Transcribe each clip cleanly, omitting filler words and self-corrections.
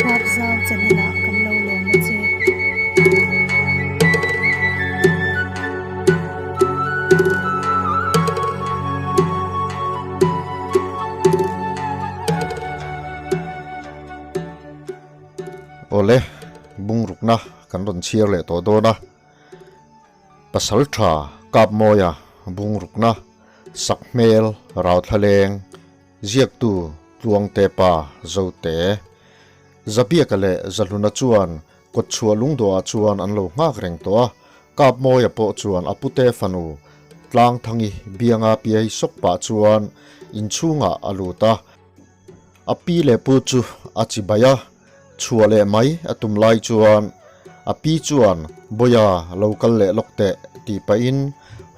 Huapzau channel ah kan lo lawm a che. Awle, bungrukna kan rawn chhiar leh tawh dawn a. Pasal tha Kapmawia bungrukna Sakhmel Rauthlaleng ziaktu Tluangte pa Zote Zabiaka leh Zahluna chuan kawtchhuah lungdawhah chuan an lo nghak reng tawh a, Kapmawia pawh chuan a pute fanu Tlangthangi bianga piai sawk pah chuan inchhungah a lut a. A pi leh pu chu a chi bai a, chhuah leh mai a tum lai chuan a pi chuan Bawia lo kal leh lawk teh tih pahin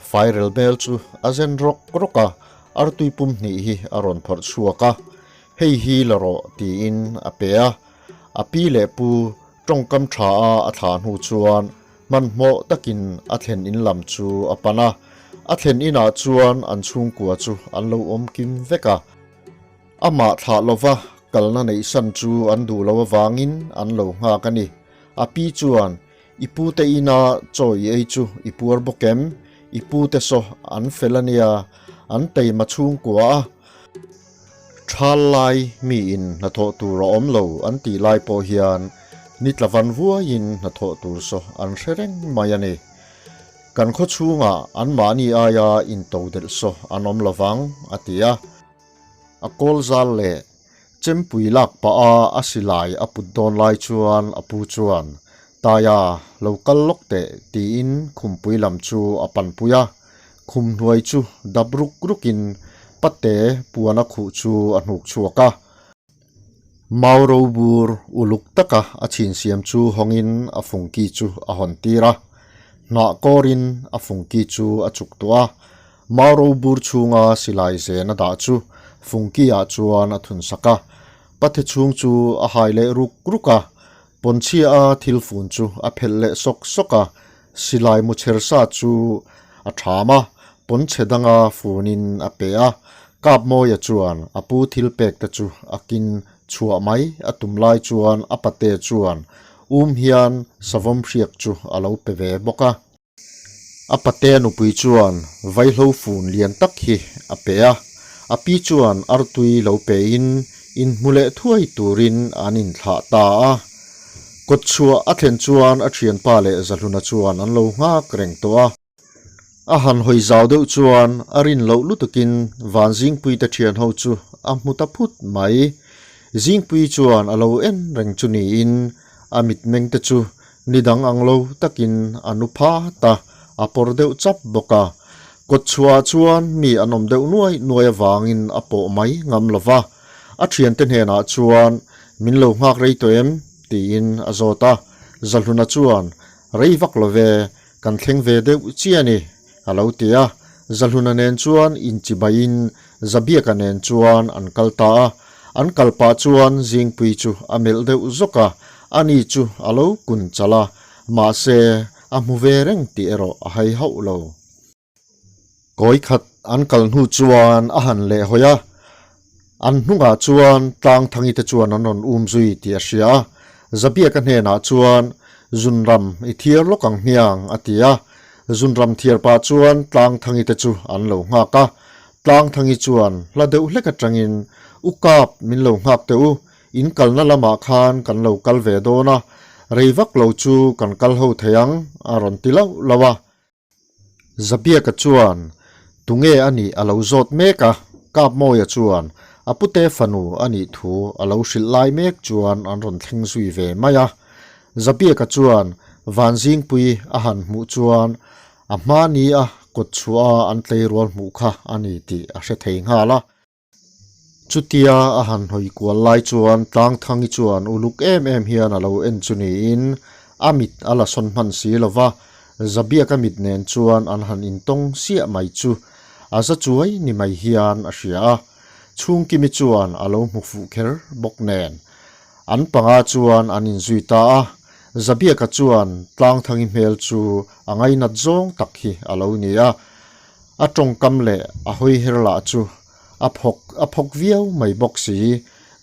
fairel hmel chu a zen rawk rawk a, artui pum hnih hi a rawn phawrh chhuak a, hei hi la rawh tiin a pe a, a pi leh pu tawngkam tha a a thlah hnu chuan hmanhmawh takin a thlen in lam chu a pan a, a thlen inah chuan an chhungkua chu an lo awm kim vek a. Amah thlah lova kalna neih san chu an duh lo avangin an lo nghak a ni. A pi chuan, I pute ina chaw i ei chu i puar bawk em? I pute saw an fel a nia, an teima chhungkua a. Thal lai miin hnathawh tur a awm lo an tih lai pawh hian ni tla van vuaiin hnathawh tur saw an hre reng mai a ni. Kan khaw chhungah anmahni aia into delh saw an awm lovang, a ti a. A kawl zal leh chempui lak pah a a silai a put dawn lai chuan a pu chuan, Taia, lo kal lawk teh, tiin khumpui lam chu a panpui a. Khum hnuai chu dap ruk rukin pate puan a khuh chu a hnuk chhuak a. Mau robur uluk taka a chhinsiam chu hawngin a fungki chu a hawn tir a. Hnah kawrin a fungki chu a chuk tuah a. Mau robur chhunga silai zen a dah chu fungki ah chuan a thun sak a. Pathe chhung chu a hai leh ruk ruk a. Pawnchhia a thil fun chu a phelh leh sawk sawk a. Silai mu chher sa chu a ṭham a, pawnchhe danga funin a pe a. Kapmawia chuan a pu thil pek te chu a kin chhuah mai a tum lai chuan a pate chuan um hian savawm hriak chu a lo pe ve bawk a. A pate nupui chuan vaihlo fun lian tak hi a pe a, a pi chuan artui lo pein inhmu leh thuai turin an inthlah ta a. Kawtchhuah a thlen chuan a thianpa leh Zahluna chuan an lo nghak reng tawh a. A han hawi zau deuh chuan a rin loh lutukin Vanzingpuite thian ho chu a hmu ta phut mai. Zingpui chuan a lo en reng chu niin a mitmeng te chu ni dang ang lo takin a nu phat a, a pawr deuh chap bawk a. Kawtchhuah chuan mi an awm deuh nuai nuai avangin a pawh mai ngam lo va. A thiante hnenah chuan, Min lo nghak rei tawh em? tiin a zawt a. Zahluna chuan, Rei vak lo ve, kan thleng ve deuh chiah a ni, a lo ti a. Zahluna nen chuan inchibaiin Zabiaka nen chuan an kal ta a. An kal pah chuan Zingpui chu a melh deuh zawk a, ani chu a lo kun chalh a, mahse a hmu ve reng tih erawh a hai hauh lo. Kawi khat an kal hnu chuan a han leh hawi a, an hnungah chuan Tlangthangi te chuan an rawn um zui tih a hria a. Zabiaka hnenah chuan, Zunram i thiar lawk ang hmiang, a ti a. Zunram thiar pah chuan Tlangthangi te chu an lo nghak a. Tlangthangi chuan hla deuh hlek atangin, U Kap, min lo nghak teh u, in kalna lamah khan kan lo kal ve dawn a, rei vak lo chu kan kal ho thei ang, a rawn ti lauh lauh a. Zabiaka chuan, Tunge a nih a lo zawt mek a, Kapmawia chuan a pute fanu a nih thu a lo hrilh lai mek chuan an rawn thleng zui ve mai a. Zabiaka chuan Vanzingpui a han hmuh chuan a hma ni a kawtchhuah a an tleirual hmuh kha a ni tih a hre thei nghal a. Chutia a han hawi kual lai chuan Tlangthangi chuan uluk em em hian a lo en chu niin a mit a la sawn hman si lo va, Zabiaka mit nen chuan an han intawng siah mai chu a za chuai ni mai hian a hria a. Chhungkimi chuan a lo hmu fuh kher bawk nen an panga chuan an inzui ta a, Zabiaka chuan Tlangthangi hmel chu a ngainat zawng tak hi a lo ni a. A tawngkam leh a hawiher lah chu a phawk a phawk viau mai bawk si.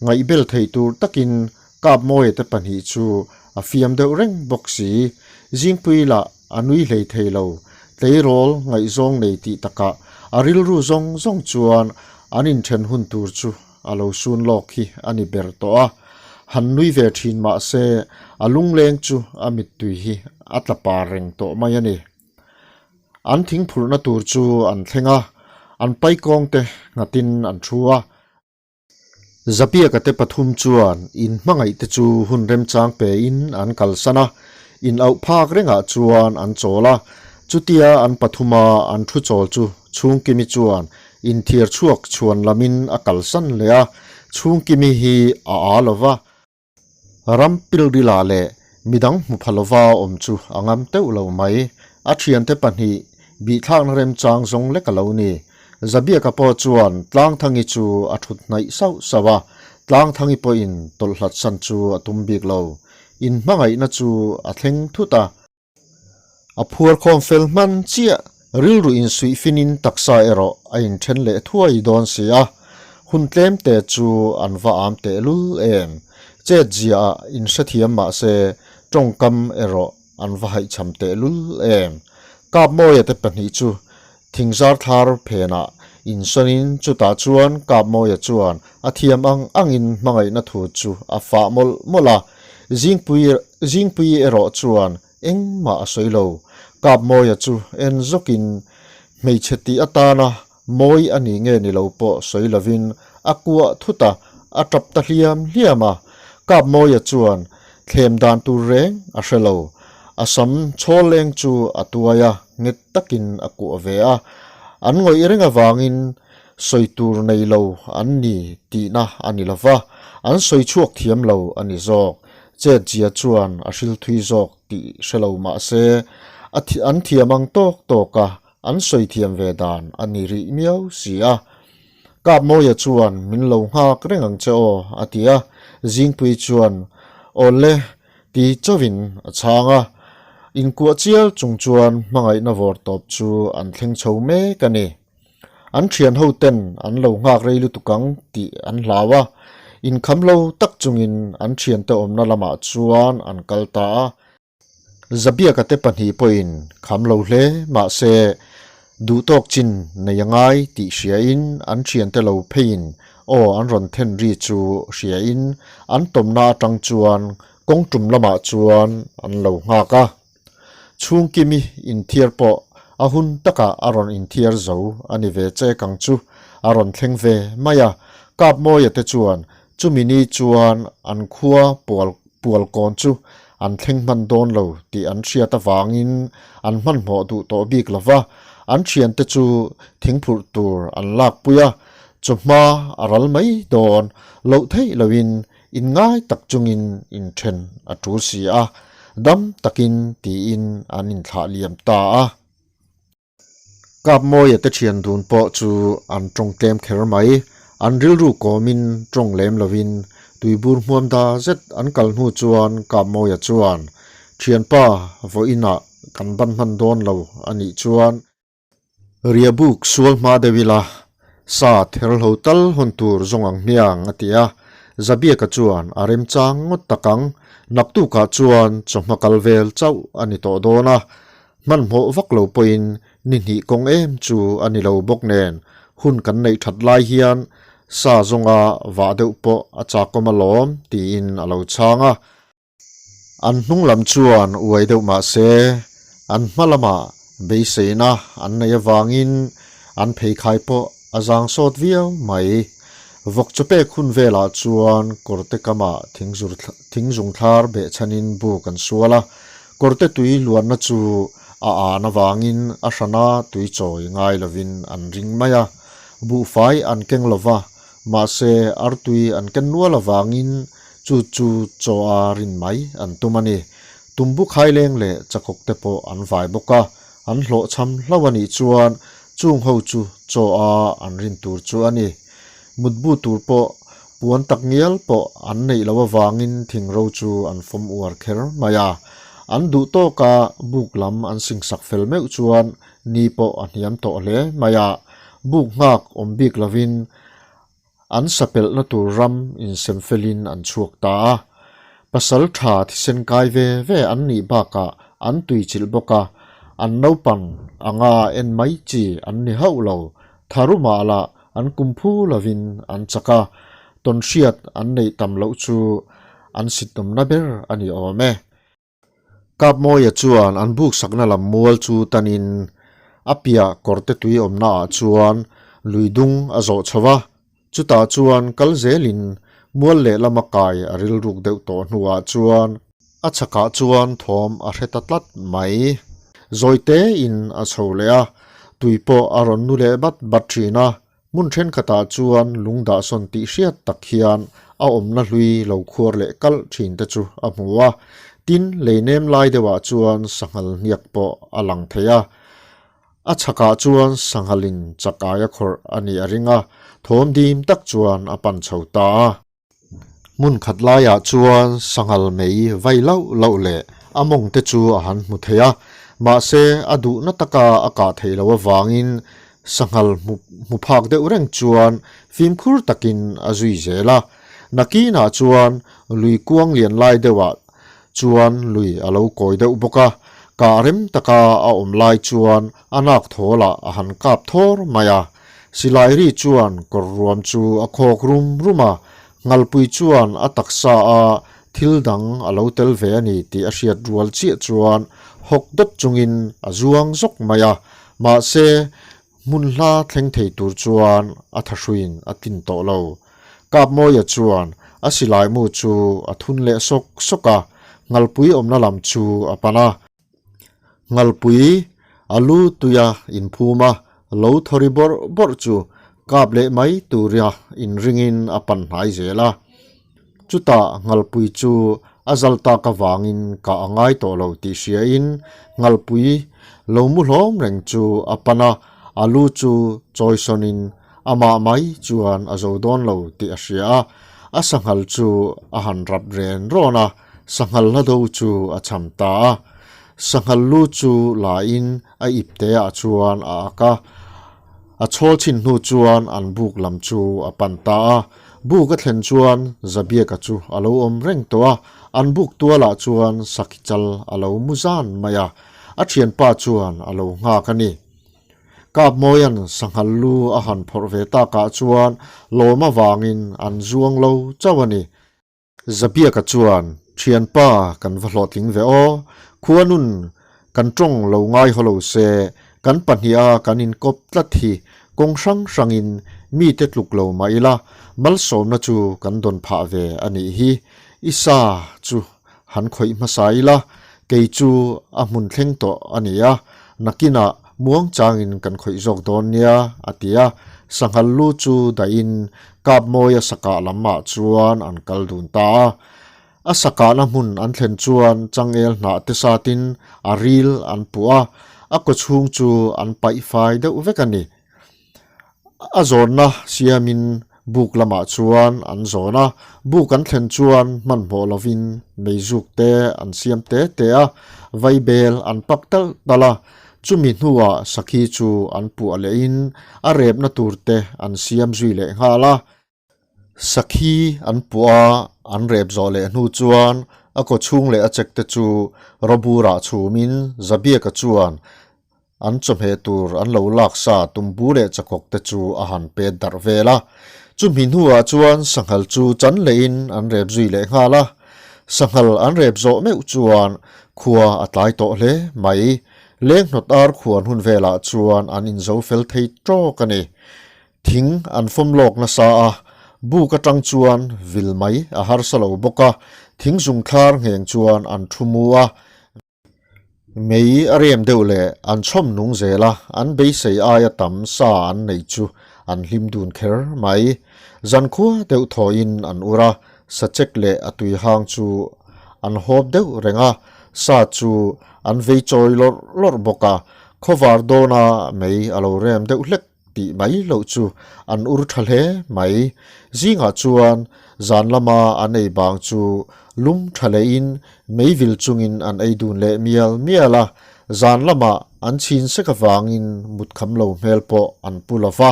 Ngaihbel theih tur takin Kapmawia te pahnih chu a fiam deuh reng bawk si. Zingpui lah a nui hlei thei lo. Tleirawl ngaihzawng nei tih takah a rilru zawng zawng chuan an inthen hun tur chu a lo sun lawk hi a ni ber tawh a. Han nui ve thin mah se a lungleng chu a mittui hi a tla par reng tawh mai a ni. An thingphurhna tur chu an thleng a, an paikawng te nghatin an thu a. Zapiaka te pathum chuan in hmangaih te chu hun remchang pein an kalsan a, in auh phak rengah chuan an chawl a. Chutia an pathuma an thu chawl chu Chhungkimi chuan inthiar chhuak chhuan lamin a kalsan leh a, Chhungkimi hi a aa lo va. Ram pilrila leh midang hmu pha lova awm chu a ngam teuh lo mai. A thiante pahnih bihthlakna remchang zawng lek a lo ni. Zabiaka pawh chuan Tlangthangi chu a thut hnaih sauh sauh a, Tlangthangi pawhin tawlhhlatsan chu a tum bik lo. Inhmangaihna chu a thleng thut a. A phuar khawm fel hman chiah, rilru insuih finin taksa erawh a inthen leh thuai dawn si a, hun tlem te chu an va am tehlul em. Chet ziaah inhrethiam mah se tawngkam erawh an va haihchham tehlul em. Kapmawia te pahnih chu thingzar thlar phenah insawnin chutah chuan Kapmawia chuan a thiam ang angin hmangaihna thu chu a fah mawlh mawlh a, Zingpui Zingpui erawh chuan engmah a sawi lo. Kapmawia chu en zawkin hmeichhe tih atana mawi a ni nge ni lo pawh sawi lovin a kuah thut a, a tap ta hliam hliam a. Kapmawia chuan thlem dan tur reng a hre lo. A sam chhawl leng chu a tuai a, nghet takin a kuah ve a. An ngawih reng avangin Sawi tur nei lo an ni tihna a ni lo va, an sawi chhuak thiam lo a ni zawk. Chetzia chuan a hril thui zawk tih hre lo mah se, a an thiam ang tawk tawk a, an sawi thiam ve dan a ni rih miau si a. Kapmawia chuan min lo nghak reng ang che aw a ti a, Zingpui chuan Awle ti chauhin a chhang a. Inkuah chial chung chuan hmangaihna vawr tawp chu an thleng chho mek a ni. An thian ho ten an lo nghak rei lutuk ang tih an hlau a, inkham lo tak chungin an thiante awmna lamah chuan an kal ta a. Zabiaka te pahnih pawhin kham lo hle mahse duhtawk chin nei a ngai tih hriain an thiante lo pheiin aw an rawn then ri chu hriain an tawmna atang chuan kawng tum lamah chuan an lo nghak a. Chhungkimi inthiar pawh a hun takah a rawn inthiar zo a ni ve che kang chu a rawn thleng ve mai a, Kapmawia te chuan chumi ni chuan an khua pual pualkawn chu an thleng hman dawn lo tih an hriat avangin an hmanhmawh duh tawh bik lo va, an thiante chu thingphurh tur an lakpui a, chawhma a ral mai dawn loh theih loin Inngai tak chungin inthen a tul si a, dam takin tiin an inthlah liam ta a. Kapmawia te thian dun pawh chu an tawng tlem kher mai, an rilru kawmin tawng lem lovin tuibur hmuam da zet an kal hnu chuan Kapmawia chuan, Thianpa, vawiinah kan ban hman dawn lo a nih chuan, Riabuk sual hma deuh ila, sa therhlo tal hawn tur zawng ang hmiang a ti a, Zabiaka chuan a remchang ngawt tak ang, naktukah chuan chawhma kal vel chauh a ni tawh dawn a, hmanhmawh vak lo pawhin ni hnih kawng em chu a ni lo bawk nen hun kan neih that lai hian sa zawnga vah deuh pawh a chakawm alawm tiin a lo chhang a. An hnung lam chuan uai deuh mah se, an hma lamah beiseina an neih avangin an pheikhai pawh a zang sawt viau mai. Vawk chawpek hun velah chuan kawrte kamah thingzung thlar behchhanin buk an sual a, kawrte tui luanna chu a an avangin a hrana tui chawi ngai lovin an ring mai a, buhfai an keng lova, mahse artui an ken nual avangin Chu chu chaw a rin mai an tum a ni. Tumbu khaileng leh chakawk te pawh an vai bawk a, an hlawhchham hlauh a nih chuan chung ho chu chaw a an rin tur chu a ni. Mutbu tur pawh puan tak ngial pawh an neih loh avangin thingro chu an fawm uar kher mai a. An duh tawka buk lam an singsak fel meuh chuan ni pawh a hniam tawh hle mai a, buk nghak awm bik lovin An sapelhna tur ram insem felin an chhuak ta a. Pasal tha thisen kai ve ve an nih bakah an tuichilh bawk a, an naupang anga en mai chi an ni hauh lo. Tharumah lah an kum phu lovin an chak a, tawnhriat an neih tam loh chu an sitawmna ber a ni awm e. Kapmawia chuan an buk sakna lam mual chu tanin a piah kawrte tui awmna ah chuan lui dung a zawh chho va, chutah chuan kal zelin mual lehlama kai a rilruk deuh tawh hnuah chuan a chhakah chuan thawm a hre ta tlat mai. Zawi tein a chho leh a, tui pawh a rawn nu leh bat bat thin a, Hmun thenkhatah chuan lung dahsawn tih hriat tak hian a awmna hlui lo khuar leh kalh thin te chu a hmu a, tin lei nem lai deuhah chuan sanghal hniak pawh a lang thei a. A chhakah chuan sanghalin chakai a khawrh a nih a ring a, thawm dim tak chuan a pan chho ta a. Hmun khat laiah chuan sanghal mei vai lauh lauh leh a mawng te chu a han hmu thei a, mahse a duhna taka a kah theih loh avangin sanghal hmu hmu phak deuh reng chuan fimkhur takin a zui zel a. Nakinah chuan lui kuang lian lai deuhah chuan lui a lo kawi deuh bawk a, kah rem taka a awm lai chuan a nak thawlah a han kap thawr mai a. Silai ri chuan kawr ruam chu a khawk rum rum a, Ngalpui chuan a taksa a thil dang a lo tel ve a ni tih a hriat rual chiah chuan hawk dawt chungin a zuang zawk mai a, mahse hmun hla thleng thei tur chuan a thahruiin a tlin tawh lo. Kapmawia chuan a silai mu chu a thun leh sawk sawk a, Ngalpui awmna lam chu a pan a. Ngalpui a lu tuia inphum a, lo thawri bawrh bawrh chu kap leh mai turia inringin a pan hnai zel a. Chutah Ngalpui chu a zal tak avangin kah a ngai tawh lo tih hriain Ngalpui lo mu hlawm reng chu a pan a, a lu chu chawisawnin amah mai chuan a zo dawn lo tih a hria a, a sanghal chu a han rap ren rawn a. Sanghal hlado chu a cham ta a, sanghal lu chu la in a ip te ah chuan a ak a, a chhawl chhin hnu chuan an buk lam chu a pan ta a. Buk a thlen chuan Zabiaka chu a lo awm reng tawh a, an buk tual ah chuan sakhi chal a lo mu zan mai a, a thianpa chuan a lo nghak a ni. Kapmawia'n sanghal lu a han phawrh ve takah chuan lawm avangin an zuang lo chauh a ni. Zabiaka chuan, Thianpa, kan va hlawhtling ve aw. Khuanun kan tawng lo ngai haw lo se, kan pahniha kan inkawp tlat hi kawng hrang hrangin mite tluk lo mah ila, malsawmna chu kan dawn phah ve a nih hi. I sa chu han khawih hmasa ila, kei chu a hmun thleng tawh a ni a, nakinah muangchangin kan khawih zawk dawn nia, a ti a. Sanghal lu chu dahin Kapmawia sakah lamah chuan an kal dun ta a. A sakahna hmun an thlen chuan changel hnah te satin a ril an puh a, a kawchhung chu an paih fai deuh vek a ni. A zawnna siamin buk lamah chuan an zawn a, buk an thlen chuan hmanhmawh lovin meizuk te an siam te te a, vaibel an pak talh talh a, chumi hnuah sakhi chu an puah lehin a repna tur te an siam zui leh nghal a. Sakhi an puah a, an rep zawh leh hnu chuan a kawchhung leh a chek te chu rawburah chhumin Zabiaka chuan An chawhmeh tur an lo lak sa tumbu leh chakawk te chu a han pet darh vel a. Chumi hnuah chuan sanghal chu chan lehin an rep zui leh nghal a. Sanghal an rep zawh meuh chuan khua a tlai tawh hle mai. Leng hnawt ar khuan hun velah chuan an inzo fel thei tawk a ni. Thing an fawm lawk nasa a, buk atang chuan vil mai a harsa lo bawk a, thing zung thlar ngheng chuan an thu mu a. Mei a rem deuh leh an chhawm nung zel a, an beisei aia tam sa an nei chu an hlim dun kher mai. Zankhua deuh thawhin an ur a, sachek leh a tui hang chu an hawp deuh reng a, sa chu an vei chawi lawrh lawrh bawk a, khawvar dawna mei a lo rem deuh hlek tih mai loh chu an ur tha hle mai. Zingah chuan zan lama an ei bang chu lum tha lehin meivil chungin an ei dun leh mial mial a, zan lamah an chhin sek avangin mut kham lo hmel pawh an pu lo va.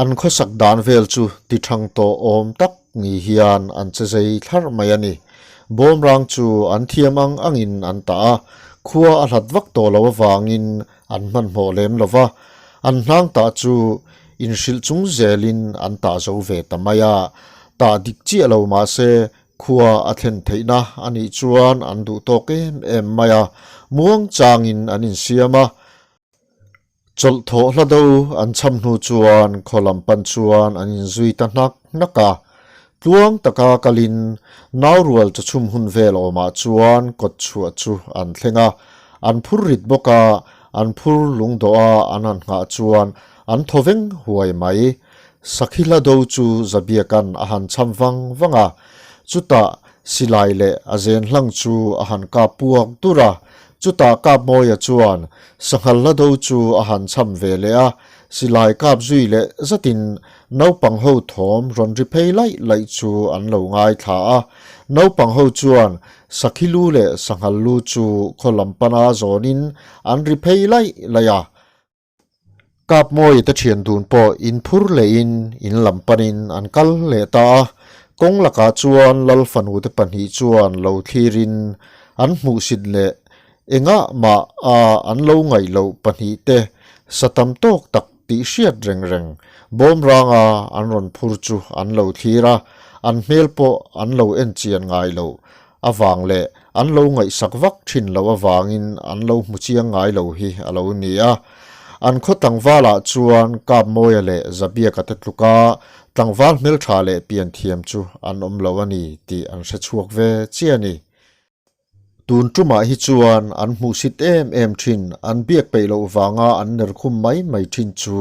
An khawsak dan vel chu ti thang tawh awm tak. ni hian an che zei thlarh mai a ni. Bawmrang chu an thiam ang angin an tah a, khua a hlat vak tawh lo avangin an hmanhmawh lem lo va, an hnang tah chu inhrilh chung zelin an tah zo ve ta mai a, tah dik chiah lo mahse khua a thlen theihna a nih chuan an duh tawk em em mai a, muang changin an insiam a. Chawlh thawh hla do an cham hnu chuan khaw lam pan chuan an inzui ta hnak hnak a. Tluang taka kalin naurual chawchhum hun vel awmah chuan kawt chhuah chu an thleng a. An phur rit bawk a, an phur lung dawh a an han nghah chuan an thaw veng huai mai. Sakhi hla do chu Zabiaka'n a han cham vang vang a. Chutah silai leh a zen hlang chu a han kap puak dur a. Chutah Kapmawia chuan sanghal hla do chu a han cham ve leh a, silai kap zui leh zatin naupang ho thawm rawn ri phei laih laih chu an lo ngaithla a. Naupang ho chuan sakhi lu leh sanghal lu chu khaw lam pana zawnin an ri phei laih laih a. Kapmawia te thian dun pawh inphur lehin in lam panin an kal leh ta a, kawng lakah chuan Lal fanute pahnih chuan lo thlirin an hmuhsit leh engah mah a an lo ngaih loh pahnih te sa tam tawk tak tih hriat reng reng bawm ranga an rawn phur chu an lo thlir a, an hmel pawh an lo en chian ngai loh avang leh an lo ngaihsak vak thin loh avangin an lo hmu chiang ngai lo hi a lo ni a. An khaw tlangvalah chuan Kapmawia leh Zabiaka te tluka tlangval hmeltha leh pianthiam chu an awm lo a ni tih an hre chhuak ve chiah a ni. Tun tumah hi chuan an hmuhsit em em thin, an biak peih loh vanga an nerkhum mai mai thin chu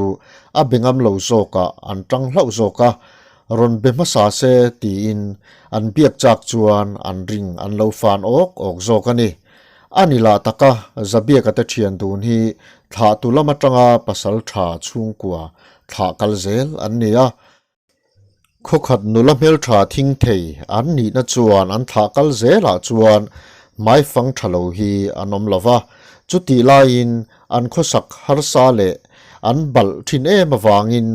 a be ngam lo zawkah an tang hlauh zawk a, Rawn be hmasa se tiin an biak chak chuan an ring an lo fan awk awk zawk a ni. A ni lah taka Zabiaka te thian dun hi thlah tu lam atanga pasal tha chhungkua thlah kal zel an ni a. Khawkhat nula hmeltha thing thei an nihna chuan an thlah kal zelah chuan hmaifang tha lo hi an awm lo va, chutih laiin An khawsak harsa leh an balh thin em avangin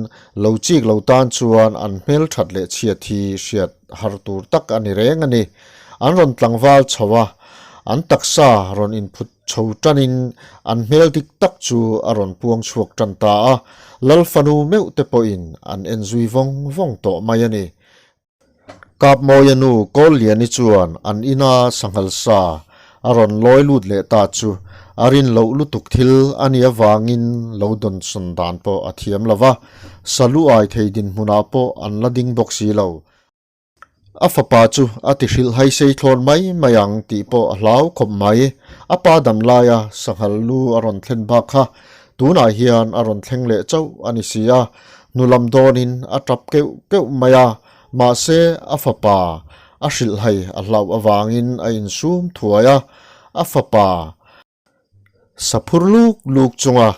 lo chik lo tan chuan an hmel that leh chhiat hi hriat har tur tak a ni reng a ni. An rawn tlangval chho a, an taksa rawn inphut chho tanin an hmel dik tak chu a rawn puang chhuak tan ta a, Lal fanu meuh te pawhin an en zui vawng vawng tawh mai a ni. Kapmawia nu Kawlliani chuan an ina sanghal sa a rawn lawi lut leh ta chu a rin loh lutuk thil a nih avangin lo dawnsawn dan pawh a thiam lo va, salu ai thei dinhmunah pawh an la ding bawk si lo. A fapa chu a ti hrilh hai sei thlawn mai mai ang tih pawh a hlau khawp mai. A pa dam laia sanghal lu a rawn thlen bak kha tunah hian a rawn thleng leh chauh a ni si a, hnulam dawnin a tap keuh keuh mai a, mahse a fapa a hrilhhai a hlauh avangin a insum thuai a, a fapa saphur luk luk chunga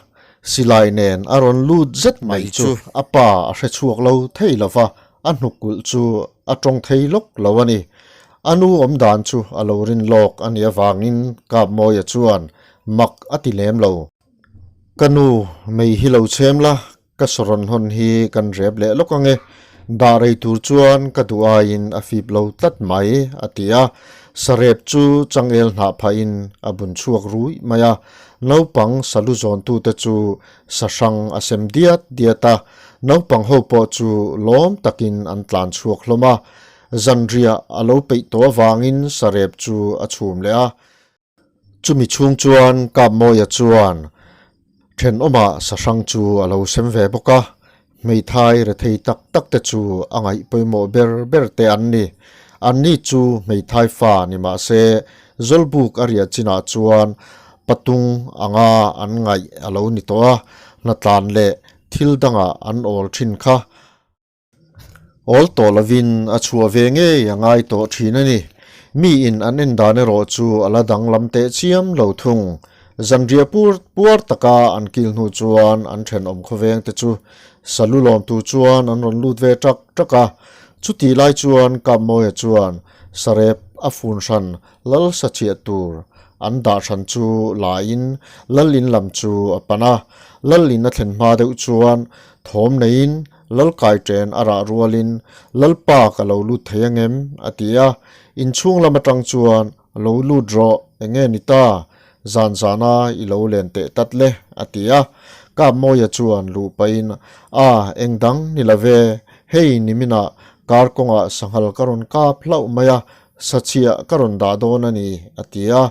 silai nen a rawn lut zet mai chu a pa a hre chhuak lo thei lo va, a hnukkulh chu a tawng thei lawk lo a ni. A nu awm dan chu a lo rin lawk a nih avangin Kapmawia chuan mak a ti lem lo. Ka nu, mei hi lo chhem la, Ka sawrawn hawn hi kan rep leh lawk ang e, dah rei tur chuan ka duh aiin a fip lo tlat mai, a ti a. Sarep chu changel hnah phahin a bun chhuak ruih mai a, naupang salu zawntute chu sa hrang a sem diat diat a, naupang ho pawh chu lawm takin an tlan chhuak hlawm a. Zanriah a lo peih tawh avangin sarep chu a chhum leh a. Chumi chhung chuan Kapmawia chuan thenawmah sahrang chu a lo sem ve bawk a, hmeithai rethei tak tak te chu a ngaih pawimawh ber ber te an ni. Anni chu hmeithai fa ni mah se Zawlbuk a riah chinah chuan patung anga an ngaih a lo ni tawh a, hnatlan leh thil dangah an awl thin kha. Awl tawh lovin a chhuah ve ngei a ngai tawh thin a ni. Miin an en dan erawh chu a la danglam teh chiam lo thung. Zanriah pur puar taka an kil hnu chuan an thenawm khawveng te chu salu lawmtu chuan an rawn lut ve tak tak a. Chutih lai chuan Kapmawia chuan sarep a fun hran lal sachiah tur an dah hran chu laiin lal in lam chu a pan a. Lal in a thlen hma deuh chuan thawm neiin. Lal Kaiṭen a rah rualin, Lalpa ka lo lut thei angem? a ti a. Inchhung lam aṭang chuan, Lo lut rawh, enge ni ta? Zan zana i lo len teh tlat le, a ti a. Kapmawia chuan luh pahin, A, eng dang ni lo ve, hei niminah kar kawngah sanghal ka rawn kap hlauh mai a, sachhiah ka rawn dah dawn a ni, a ti a.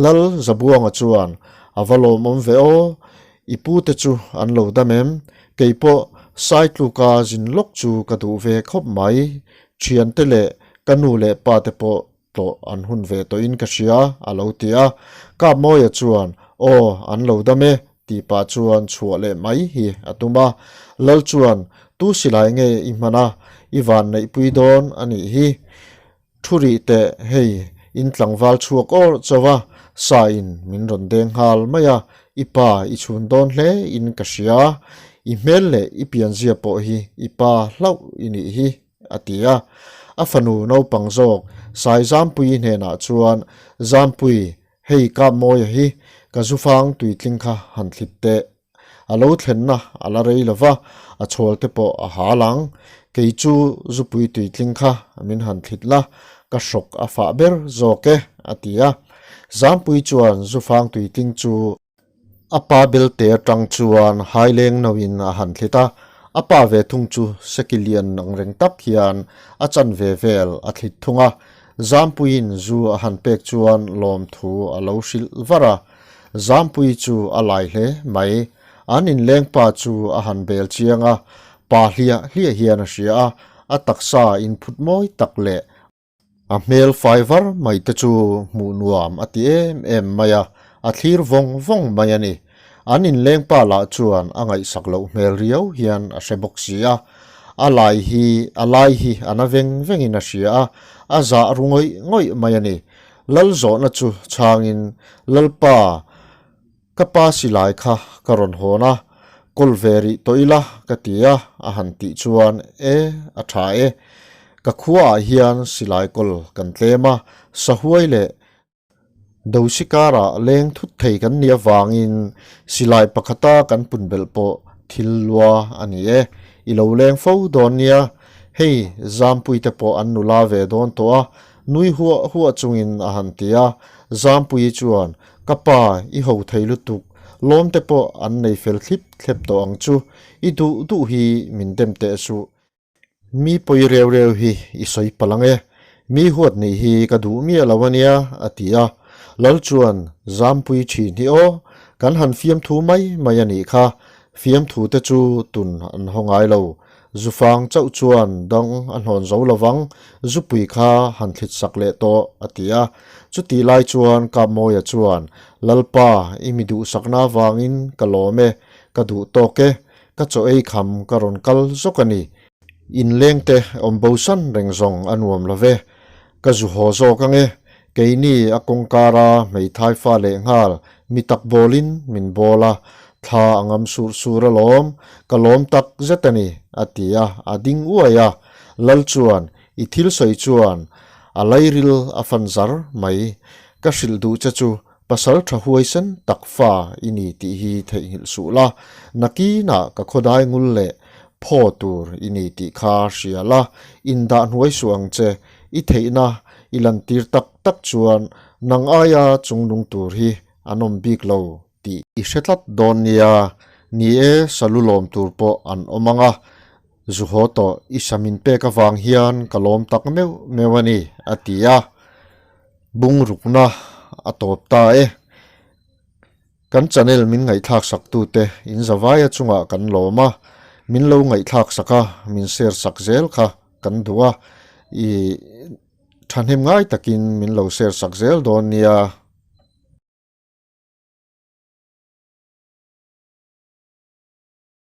Lal Zabuanga chuan, A va lawmawm ve aw, i pute chu an lo dam em? Kei pawh Saitluka zin lawk chu ka duh ve khawp mai, thiante leh ka nu leh pate pawh tlawh an hun ve tawhin ka hria, a lo ti a. Kapmawia chuan, Aw, an lo dam e, tih pah chuan chhuah leh mai hi a tum a. Lal chuan, Tu silai nge i hman a, i van neihpui dawn a nih hi. Thu rih teh, hei, in tlangval chhuak awrh chauh a, sa in min rawn deng nghal mai a, i pa i chhun dawn hle in ka hria. I hmel leh i pianzia pawh hi i pa hlauh i nih hi. a ti a. A fanu naupang zawk Saizampuii hnenah chuan, Zampui, hei Kapmawia hi ka zufang tuitling kha han thlit teh. A lo thlenna a la rei lo va, a chhawl te pawh a hal ang. Kei chu zupui tuitling kha min han thlit la, ka hrawk a fah ber zawk e, a ti a. Zampui chuan zufang tuitling chu A pa belte atang chuan haileng noin a han thlit a, a pa ve thung chu seki lian ang reng tak hian a chanve vel a thlit thung a. Zampuiin zu a han pek chuan lawmthu a lo hrilh var a. Zampui chu a lai hle mai. An inleng pa chu a han bel chiang a, pa hliah hliah hian a hria a, a taksa inphut mawi tak leh A hmel fai var mai te chu hmuh nuam a ti em em mai a, a thlir vawng vawng mai a ni. An inleng pa lah chuan a ngaihsak loh hmel riau hian a hre bawk si a. A lai hi a lai hi a na veng vengin a hria a, a zah ru ngawih ngawih mai a ni. Lal zawhna chu chhangin, Lalpa, Ka pa silai kha ka rawn hawn a, kawl ve rih tawh ila ka ti a, a han tih chuan e, a tha e. Ka khuaah hian silai kawl kan tlem a, sahuai leh dosi karah leng thut thei kan nih avangin silai pakhata kan pun belh pawh thil lua a ni e. I lo leng fo dawn nia, hei Zampuite pawh an nula ve dawn tawh a, nui huah huah chungin a han ti a, Zampuii chuan Ka pa, i ho thei lutuk, lawm te pawh an nei fel thlip thlep tawh ang chu, i duh duh hi min dem teh suh. Mi pawi reu reu hi i sawi palh ang e, mi huat nih hi ka duh miah lo a nia, a ti a. Lal chuan, Zampui thin hi aw, kan han fiamthu mai mai a nih kha, fiamthu te chu tun an haw ngai lo, Zufang chauh chuan dang a hnawn zo lovang, zupui kha han thlit sak leh tawh, a ti a. Chutih lai chuan Kapmawia chuan, Lalpa, i mi duhsakna avangin ka lawm e, ka duh tawk e, ka chaw ei kham ka rawn kal zawk a ni. Inlengte awm bosan reng zawng a nuam lo ve, ka zu haw zawk ang e, keini a kawngkara hmeithai fa lehnghal mi tak bawlin min bawl a, thla a ngam sur sur alawm, ka lawm tak zet a ni, a ti a, a ding uai a. Lal chuan, I thil sawi chuan a lairil a fan zar mai, ka hrilh duh che chu pasal tha huaisen tak fa i ni tih hi theihnghilh suh la, nakinah ka khawdai ngul leh phaw tur i ni tih kha hria la, indah hnuai suh ang che, i theihna i lantir tak tak chuan nang aia chungnung tur hi an awm bik lo tih i hre tlat dawn nia, ni e salu lawm tur pawh an awm ang a, zu haw tawh i sa min pek avang hian ka lawm tak meuh meuh a ni, a ti a, bungrukna a tawp ta e. Kan channel min ngaihthlak sak tute in zavaia chungah kan lawm a, min lo ngaihthlak sak a, min share sak zel kha kan duh a, i thahnem ngai takin min lo share sak zel dawn nia.